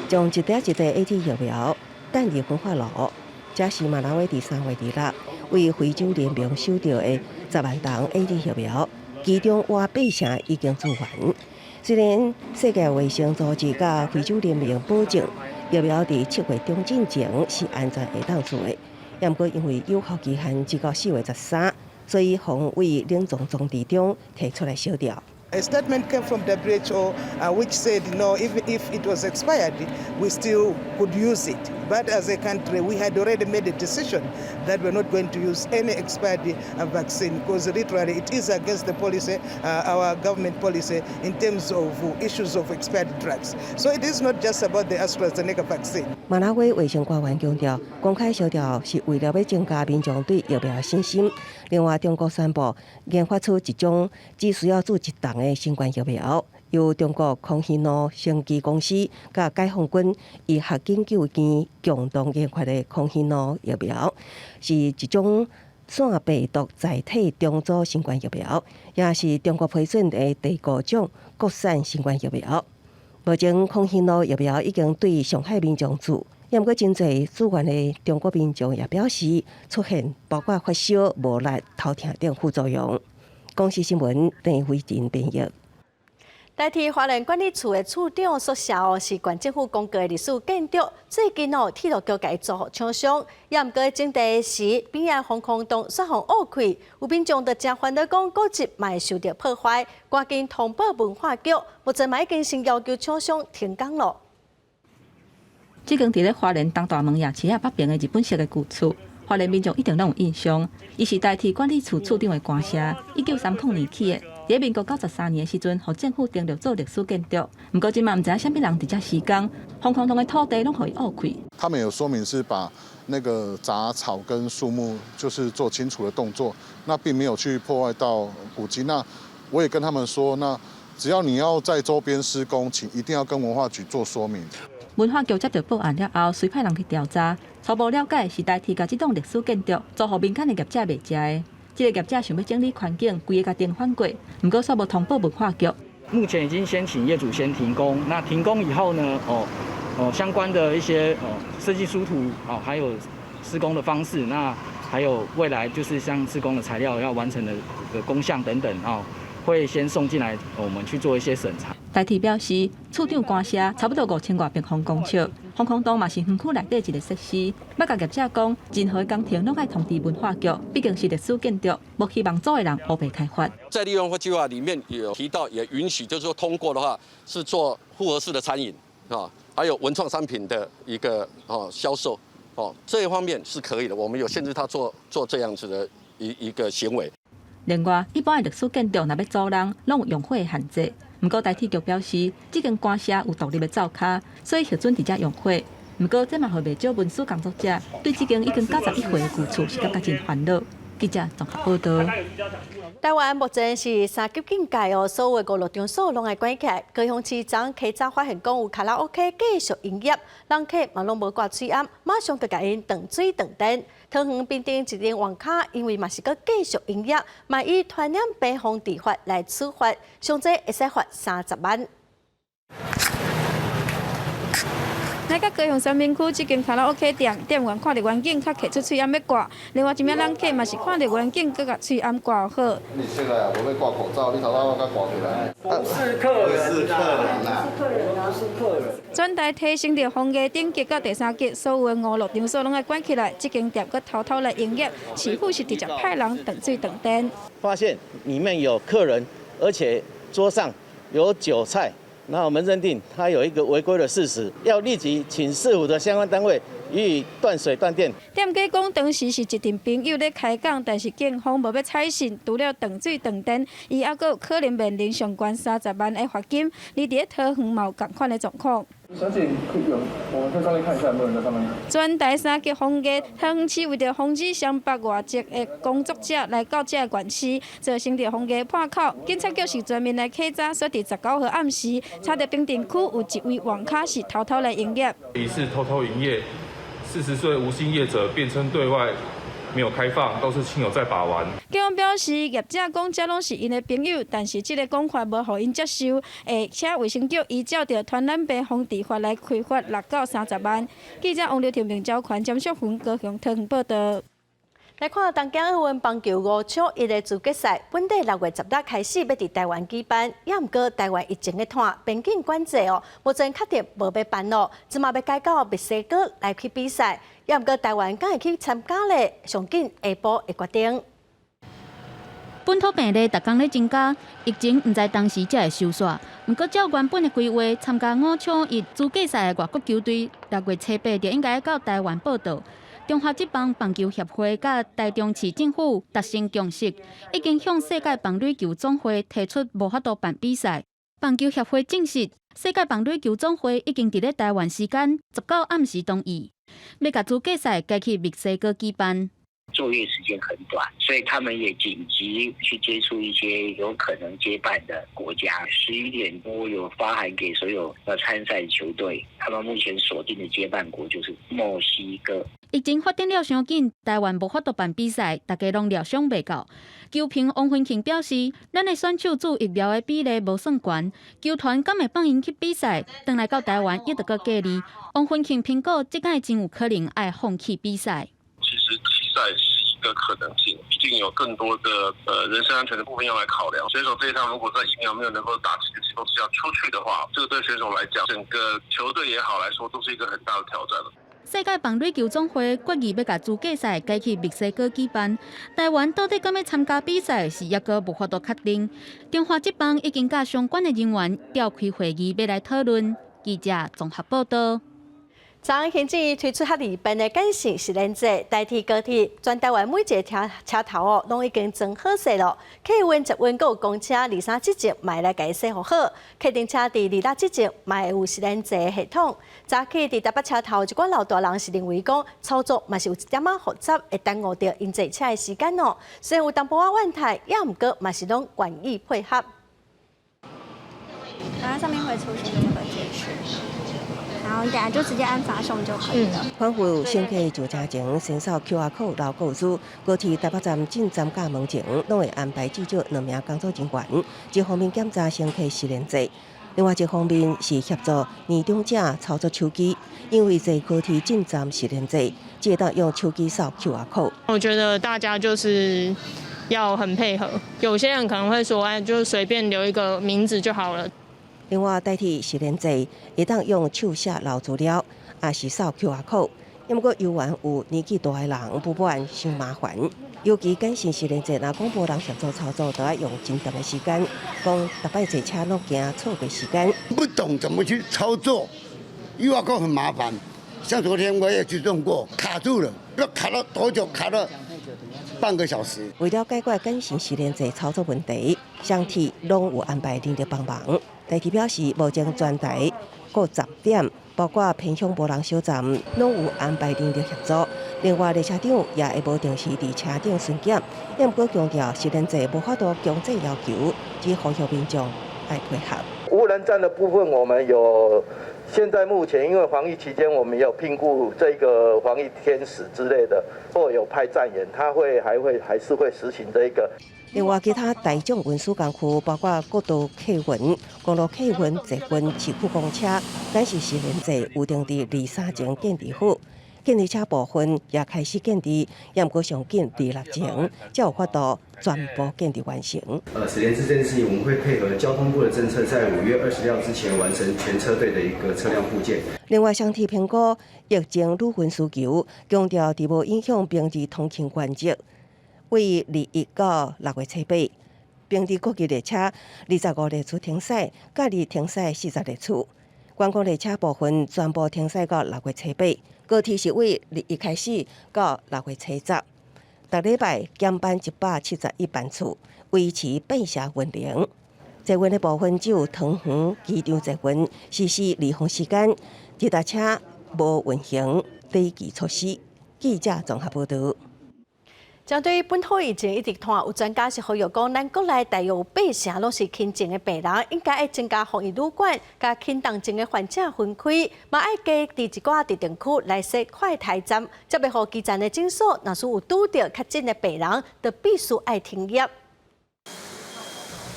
將一袋一袋 AZ 疫苗擲入焚化爐。這是馬拉維佇3月26為非洲聯盟收著的10萬劑 AZ 疫苗，其中倚八成已經注完。雖然世界衛生組織佮非洲聯盟保證疫苗佇7月中進前是安全會當注的，毋過因為有效期限只到4月13，所予為冷藏裝置中提出來燒掉。 A statement came from WHO which said no, even if it was expired, we still could use it. But as a country, we had already made a decision that we're not going to use any expired vaccine because literally it is against the policy, our government policy in terms of issues of expired drugs. So it is not just about the AstraZeneca vaccine. 馬拉維衛生官員強調，公開燒掉是為了欲增加民眾對疫苗的信心。另外，中國宣布研發出一種只需要注一針的新冠疫苗，由中國康希諾生技公司佮解放軍醫學研究院共同研發的康希諾疫苗，是一種腺病毒載體重組新冠疫苗，也是中國批准的第五種國產新冠疫苗。目前，康希諾疫苗已經對上海民眾注，毋過真濟支援的中國民眾也表示出現包括發燒、無力、頭痛等副作用。公視新聞鄭慧珍編譯。台鐵花蓮管理處的處長宿舍哦，是縣政府公告的歷史建築，最近哦，鐵路局共租予廠商，也毋過徵地時，邊仔防空洞煞予挖開，有民眾就誠煩惱講，古蹟嘛會受著破壞，趕緊通報文化局，目前嘛已經先要求廠商停工咯。這間佇咧花蓮東大門夜市仔北邊的日本式的舊厝，花蓮民眾一定攏有印象。伊是台鐵管理處處長的官舍，1930年起的。佇民國93年的時陣，予政府登錄做歷史建築。毋過這馬毋知影啥物人佇遮施工，防空洞的土地攏予伊挖開。他們有說明是把那個雜草跟樹木，就是做清除的動作，那並沒有去破壞到古蹟。那我也跟他們說，那只要你要在周邊施工，請一定要跟文化局做說明。文化局接著報案了後，隨派人去調查，初步了解是台鐵共這棟歷史建築租予民間的業者賣食的。這个業者想欲整理環境，規个共顛翻過，毋過煞無通報文化局。目前已經先請業主先停工，那停工以後呢？相關的一些設計書圖哦，還有施工的方式，那還有未來就是像施工的材料要完成的工項等等哦，會先送進來，我們去做一些審查。台鐵表示，處長官舍差不多5000外平方公尺，防空洞嘛是園區內底一个設施。欲共業者講，任何工程攏愛通知文化局，畢竟是歷史建築，無希望租的人烏白開發。再利用計劃裡面有提到，也允許，就是說通過的話是做複合式的餐飲啊，還有文創商品的一個哦銷售哦，這一方面是可以的。我們有限制他做這樣子的一個行為。另外，一般的歷史建築若欲租人，攏有用火的限制。毋過台鐵局表示，這間官舍有獨立的灶跤，所以核准佇遮用火。毋過這嘛予袂少文史工作者對這間已經91歲的舊厝是感覺真煩惱。記者綜合報導。台灣目前是三級警戒哦，所有的娛樂場所攏愛關起來。高雄市昨昏早發現講有卡拉 OK 繼續營業，人客嘛攏無掛喙罨，馬上就共𪜶斷水斷電。桃園平鎮一間網咖，因為嘛是閣繼續營業，嘛以傳染病防治法來處罰，上濟會使罰30萬。來到高雄三民區這間卡拉 OK 店，店員看著員警較提出喙罨欲掛，另外一名人客嘛是看著員警閣共喙罨掛好。你現在無欲掛口罩，你頭拄仔閣掛起來。不是客人，不是客人，不是客人。全台提升著防疫等級到第三級，所有的娛樂場所攏愛關起來。這間店閣偷偷來營業，市府是直接派人斷水斷電。發現裡面有客人，而且桌上有酒菜。那我們認定他有一個違規的事實，要立即請市府的相關單位予以斷水斷電。店家講當時是一陣朋友咧開講，但是警方無欲採信，除了斷水斷電，伊猶閣有可能面臨上懸30萬的罰金。而佇咧桃園嘛有仝款的狀況。小姐，可以有，我們可以上去看一下有沒有人在上面。全台三級防疫，桃園市為著防止雙北外籍的工作者來到這個縣市，造成著防疫破口。警察局是全面來稽查，所以佇19號暗時，查著平鎮區有一位網咖是偷偷來營業。疑似偷偷營業，40歲吳姓業者辯稱對外沒有開放，都是親友在把玩。警方表示，業者講這攏是𪜶的朋友，但是這个講法無予𪜶接受，會請衛生局依照著傳染病防治法來開罰6到30萬。記者王劉婷、明昭權、詹淑芬高雄桃園報導。來看東京奧運棒球5搶1的資格賽，本地6月10日開始欲佇台灣舉辦，也毋過台灣疫情的拖，邊境管制哦，目前確定無欲辦咯，這馬欲改到墨西哥來去比賽，也毋過台灣敢會去參加咧？上緊下晡會決定。本土病例逐工咧增加，疫情毋知當時才會收煞。毋過照原本的規劃，參加5搶1資格賽的外國球隊，6月初8就應該到台灣報到。中華職棒棒球協會佮台中市政府達成共識，已經向世界棒壘球總會提出無法度辦比賽。棒球協會證實，世界棒壘球總會已經佇咧台灣時間19暗時同意，欲共資格賽改去墨西哥舉辦。作業時間很短，所以他們也緊急去接觸一些有可能接辦的國家。11點多有發函給所有要參賽球隊，他們目前鎖定的接辦國就是墨西哥。疫情發展了傷緊，台灣無法度辦比賽，大家攏料想袂到。球評王芬慶表示，咱的選手注疫苗的比例無算懸，球團敢會放𪜶去比賽？轉來到台灣猶著閣隔離。王芬慶評估，這擺真有可能愛放棄比賽。其實棄賽是一個可能性，畢竟有更多的人身安全的部分要來考量。選手這一趟如果在疫苗沒有能夠打齊的情況之下出去的話，這個對選手來講，整個球隊也好來說，都是一個很大的挑戰。世界棒壘球總會決議欲共資格賽改去墨西哥舉辦，台灣到底敢欲參加比賽是猶閣無法度確定。中華職棒已經佮相關的人員召開會議，欲來討論。記者綜合報道。昨昏行政推出較利便的簡訊實聯制，代替高鐵，全台灣每一個車車頭哦，攏已經裝好勢囉。客運、捷運閣有公車23之前，嘛會來共伊設予好。客運車佇26之前，嘛會有實聯制的系統。早起佇台北車頭，一寡老大人是認為講操作嘛是有一點仔複雜，會耽誤著𪜶坐車的時間哦。雖然有淡薄仔怨嘆，也毋過嘛是攏願意配合。然後上面會出現這個解釋。然後你等下就直接按發送就可以了。吩咐乘客上車前先掃 QR code 留個資，高鐵台北站進站佮門前，攏會安排至少兩名工作人員，一方面檢查乘客實聯制，另外一方面是協助年長者操作手機，因為坐高鐵進站實聯制，只會當用手機掃 QR code。我覺得大家就是要很配合，有些人可能會說，哎，就隨便留一個名字就好了。另外，代替實聯制，會當用手寫留資料，抑是掃 QR code。毋過猶原有年紀大的人不滿傷麻煩，尤其簡訊實聯制，若講無人協助操作，都愛用真長的時間。講逐擺坐車攏驚錯過時間。不懂怎麼去操作，QR code 很麻煩。像昨天我也去用過，卡住了，不知道卡了多久，卡了半個小時。為了解決簡訊實聯制操作問題，雙鐵攏有安排人力幫忙。台鐵表示，目前全台各站點，包括偏鄉無人小站，攏有安排人力協助。另外，列車長也會無定時佇車頂巡檢。毋過強調，實聯制無法度強制要求，只呼籲民眾愛配合。無人站的部分，我們有現在目前因為防疫期間，我們有聘僱這個防疫天使之類的，或有派站員，他會還會還是會實行這個。另外，其他大眾運輸工具，包括國道客運、公路客運、捷運、市區公車，簡訊實聯制有定佇23前建置好。建置車部分也開始建置，毋過上緊26前，才有法度全部建置完成。實聯制這件事情，我們會配合交通部的政策，在5月20號之前完成全車隊的一個車輛復建。另外，雙鐵評估疫情愈分需求，強調佇無影響平日通勤原則，為21到6月初8，平日國際列車25列次停駛，假日停駛40列次。觀光列車部分全部停駛到6月初8，高鐵是為21開始到6月初10，逐禮拜減班171班次，維持變社運能。捷運的部分只有桃園機場捷運實施離峰時間，直達車無運行短期措施。記者綜合報道。針對本土疫情一直拖，有專家是呼籲講，咱國內大約有八成攏是輕症的病人，應該愛增加防疫旅館，共輕重症的患者分開，嘛愛加佇一寡特定區來設快篩站，才袂予基層的診所，若是有拄著確診的病人，就必須愛停業。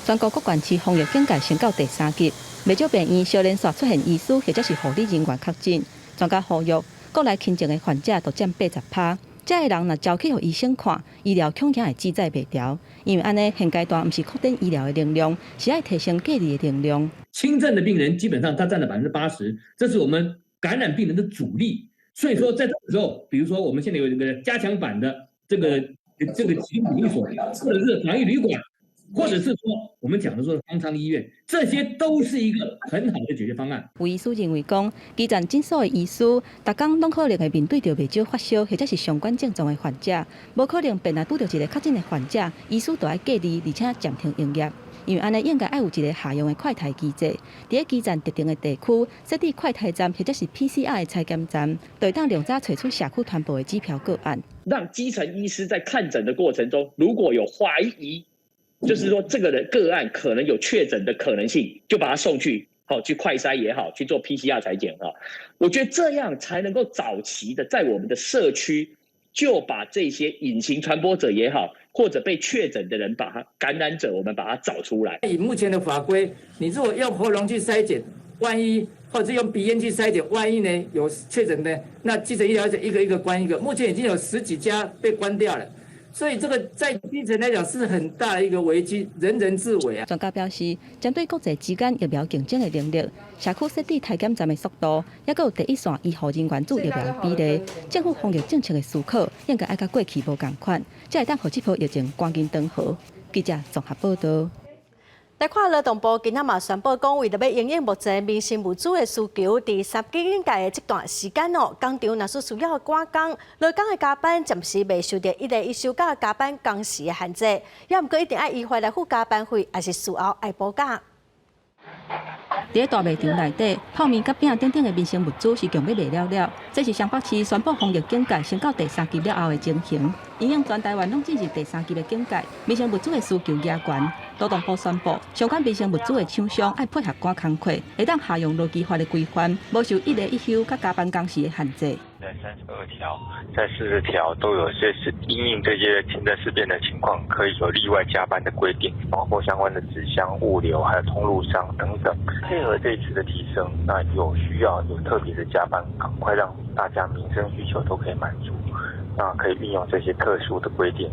全國各縣市防疫警戒升到第三級，袂少病院相連續出現醫師或者是護理人員確診。專家呼籲，國內輕症的患者都佔80%。這个人若交去予醫生看，醫療恐驚會支載袂牢，因為按呢現階段毋是擴展醫療的能量，是愛提升隔離的能量。輕症的病人基本上他佔了80%，這是我們感染病人的主力。所以說，在這個時候，比如說我們現在有這個加強版的這個集中檢疫所，或者是防疫旅館，或者是說我們講的說方艙醫院，這些都是一個很好的解決方案。有醫師認為講，基層診所的醫師，逐工攏可能會面對著袂少發燒或者是相關症狀的患者，無可能病來拄著一個確診的患者，醫師就愛隔離，而且暫停營業。因為按呢應該愛有一個合用的快篩機制，佇咧基層特定的地區設置快篩站或者是 PCR 的採檢站，就會當量早揣出社區傳播的指標個案。讓基層醫師在看診的過程中，如果有懷疑，就是說這個人個案可能有確診的可能性，就把他送去好，去快篩也好，去做 PCR 採檢哈，我覺得這樣才能夠早期的在我們的社區就把這些隱形傳播者也好，或者被確診的人，把他感染者，我們把他找出來。以目前的法規，你如果用喉嚨去篩檢，萬一或者用鼻咽去篩檢，萬一呢有確診的，那基層醫療就一個一個關一個。目前已經有十幾家被關掉了。所以這個在基層來講是很大的一個危機，人人自危啊。專家表示，針對國際之間疫苗競爭的能力、社區設置篩檢站的速度，抑閣有第一線醫護人員注疫苗的比例，政府防疫政策的思考，應該愛佮過去無仝款，才會當予這波疫情趕緊斷河。記者綜合報道。來看勞動部今仔嘛宣布講，為著欲因應目前民生物資的需求，佇三級警戒的這段時間哦，工廠若是需要趕工，勞工的加班暫時袂受著一例一休佮加班工時的限制，也毋過一定愛依法來付加班費，抑是事後愛補假。佇咧大賣場內底，泡麵佮餅等等的民生物資是強欲賣了了。這是雙北市宣布防疫警戒升到第三級了後的情形。因應全台灣攏進入第三級的警戒，民生物資的需求加懸。勞動部宣布，相關民生物資的廠商愛配合趕工課，會當下用勞基法的規範，無受一例一休佮加班工時的限制。在32條、在40條都有些是因應這些停戰事變的情況，可以有例外加班的規定，包括相關的紙箱物流、還有通路商等等，配合這一次的提升，那有需要有特別的加班，趕快讓大家民生需求都可以滿足，那可以運用這些特殊的規定。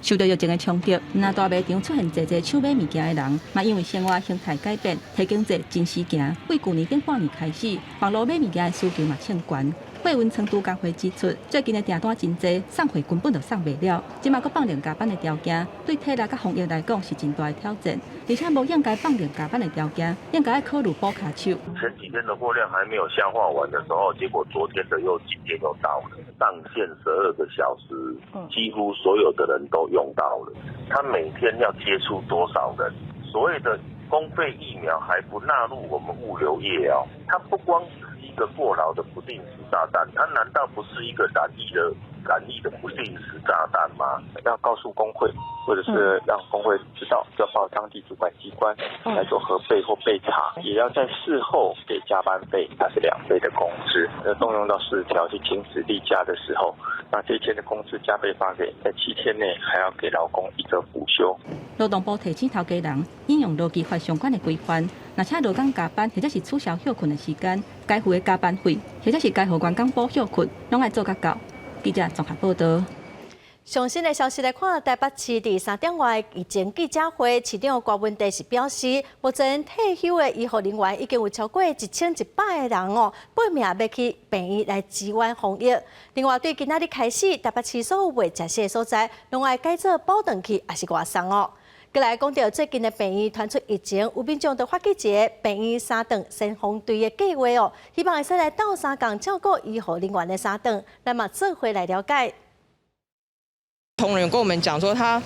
受著疫情的衝擊，毋但大賣場出現濟濟搶買物件的人，嘛因為生活形態改變，提經濟真時行。對舊年頂半年開始，網路買物件的需求嘛衝懸。貨運倉拄工會指出，最近的訂單真濟，送貨根本就送袂了。這馬閣放零加班的條件，對體力佮防疫來講是真大的挑戰。而且無應該放零加班的條件，應該愛考慮補跤手。前幾天的貨量還沒有消化完的時候，結果昨天的又今天又到了，上限12個小時，幾乎所有的人都用到了。他每天要接觸多少人？所謂的公費疫苗還不納入我們物流業哦，它不光是一個過勞的不定時炸彈，它難道不是一個染疫的不定時炸彈嗎？要告訴工會，或者是讓工會知道，要報當地主管機關來做核備或備查，也要在事後給加班費，它是2倍的工資。要動用到4條去停止例假的時候，那這一天的工資加倍發給，在7天內還要給勞工一個補休。勞動部提醒頭家人，引用勞基法相關的規範，若請勞工加班或者是取消歇睏的時間，該付的加班費，或者是該予員工補歇睏，攏愛做甲到。記者綜合報道。上新的消息來看，台北市佇3點外疫情記者會，市長郭文帝是表示，目前退休的醫護人員已經有超過1100個人哦，報名欲去病院來支援防疫。另外，對今仔日開始，台北市所有袂食肆的所在，攏愛改做補轉去，抑是外送哦。閣來講著最近的病院傳出疫情，有民眾就發起一个病院三頓先鋒隊的計劃哦，希望會使來鬥相共照顧醫護人員的三頓，咱嘛做伙來了解。同仁跟我們講說他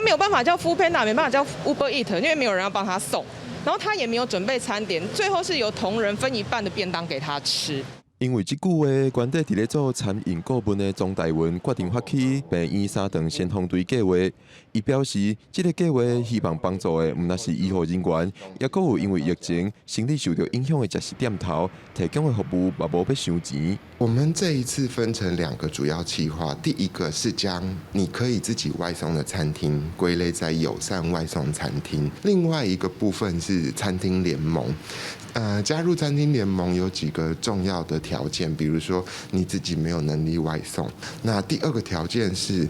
沒有辦法叫 foodpanda，沒辦法叫 Uber Eats，因為沒有人要幫他送，然後他也沒有準備餐點，最後是由同仁分一半的便當給他吃。因為這句話，原底佇咧做餐飲顧問的鍾大文決定發起病院三頓先鋒隊計劃。伊表示，這个計劃希望幫助的毋但是醫護人員，抑閣有因為疫情生理受著影響的食肆店頭，提供的服務嘛無欲傷錢。我們這一次分成兩個主要計劃，第一個是將你可以自己外送的餐廳歸類在友善外送餐廳，另外一個部分是餐廳聯盟。加入餐廳聯盟有幾個重要的條件，比如說你自己沒有能力外送。那第二個條件是，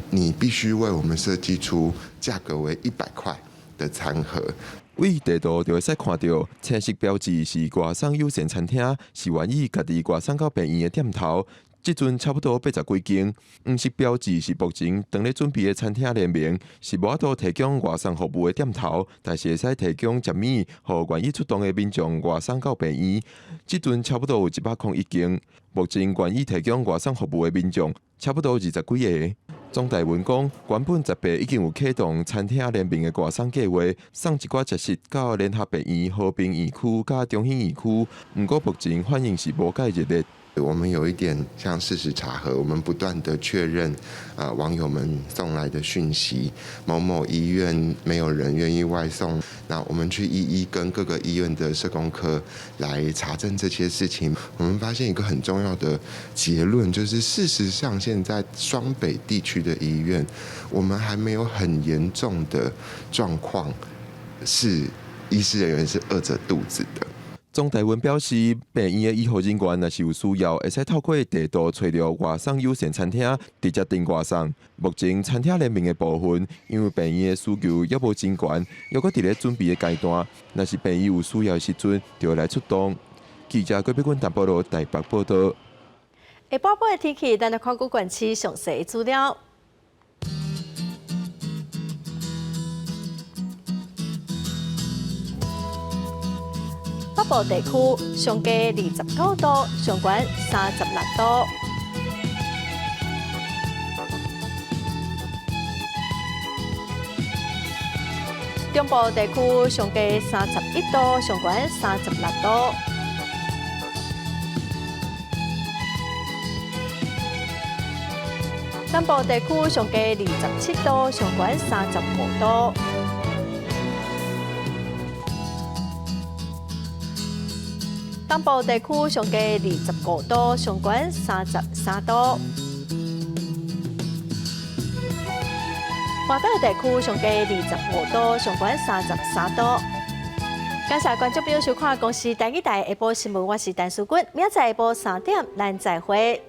你必須為我們設計出價格為100塊的餐盒。對地圖就會使看著青色標誌是外送友善餐廳，是願意家己外送到病院的店頭。這陣差不多80幾間。黃色標誌是目前當咧準備的餐廳聯盟，是無法度提供外送服務的店頭，但是會使提供食物，予願意出動的民眾外送到病院。這陣差不多有101間，目前願意提供外送服務的民眾差不多20幾个。鍾大文講，原本10月已經有啟動餐廳聯盟的外送計劃，送一寡食食到聯合病院、和平院區佮中興院區，毋過目前反應是無蓋熱烈。我們有一點像事實查核，我們不斷的確認啊網友們送來的訊息，某某醫院沒有人願意外送，那我們去一一跟各個醫院的社工科來查證這些事情，我們發現一個很重要的結論，就是事實上現在雙北地區的醫院，我們還沒有很嚴重的狀況，是醫師人員是餓著肚子的。鍾大文表示，病院的醫護人員若是有需要，會使透過地圖揣著外送友善餐廳，直接訂外送。目前餐廳聯盟的部分，因為病院的需求猶無真懸，猶閣佇咧準備的階段。若是病院有需要的時陣，就會來出動。記者郭碧君、陳保羅台北報導。下晡晡的天氣，咱來看各縣市詳細資料。北部地區上低29度，上懸36度。中部地區上低31度，上懸36度。南部地區上低27度，上懸35度。東部地區上低25度，上懸33度。外島地區上低25度，上懸33度。感謝觀眾朋友收看《公視台語台》下晡新聞，我是陳淑君，明仔載下晡3點，咱再會。